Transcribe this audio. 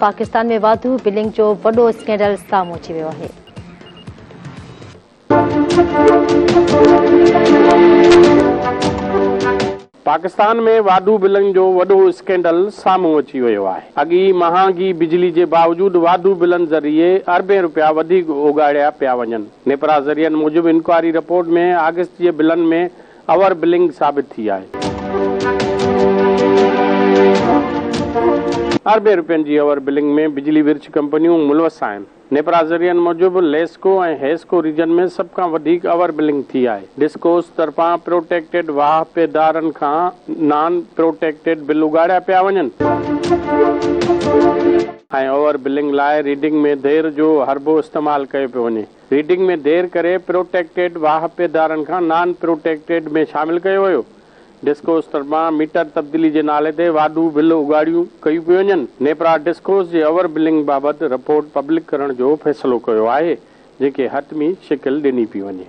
پاڪستان ۾ واڌو بلنگ جو وڏو اسڪينڊل سامهون اچي ويو آهي. پاڪستان ۾ واڌو بلن جو وڏو اسڪينڊل سامهون اچي ويو آهي. اڳ ئي مهانگي بجلي جي باوجود واڌو بلن ذريعي اربين رپيا وڌيڪ اوڳاڙيا پيا وڃن. نيپرا ذريعن موجب انڪوائري رپورٽ ۾ آگسٽ جي بلن ۾ اوور بلنگ ثابت ٿي آهي. اربين رپين جي اوور بلنگ ۾ بجلي ورڇ ڪمپنيون ملوث آهن. نيپرا ذريعن موجب ليسڪو ۽ حيسڪو ريجن ۾ سڀ کان وڌيڪ اوور بلنگ ٿي آهي. ڊسڪوز طرفان پروٽيڪٽيڊ واهپيدارن کان نان پروٽيڪٽيڊ بل اڳاڙيا پيا وڃن ۽ اوور بلنگ لاء ريڊنگ ۾ دير جو حربو استعمال ڪيو پيو وڃي. ريڊنگ ۾ دير ڪري پروٽيڪٽيڊ واهپيدارن کان نان پروٽيڪٽيڊ ۾ شامل ڪيو ويو. ڊسڪوز طرفان ميٽر تبديلي جي نالي تي واڌو بل اڳاڙيون ڪيون پيون وڃن. نيپرا ڊسڪوز جي اوور بلنگ بابت رپورٽ پبلڪ ڪرڻ جو فيصلو ڪيو آهي، جنهن کي حتمي شڪل ڏني پئي وڃي.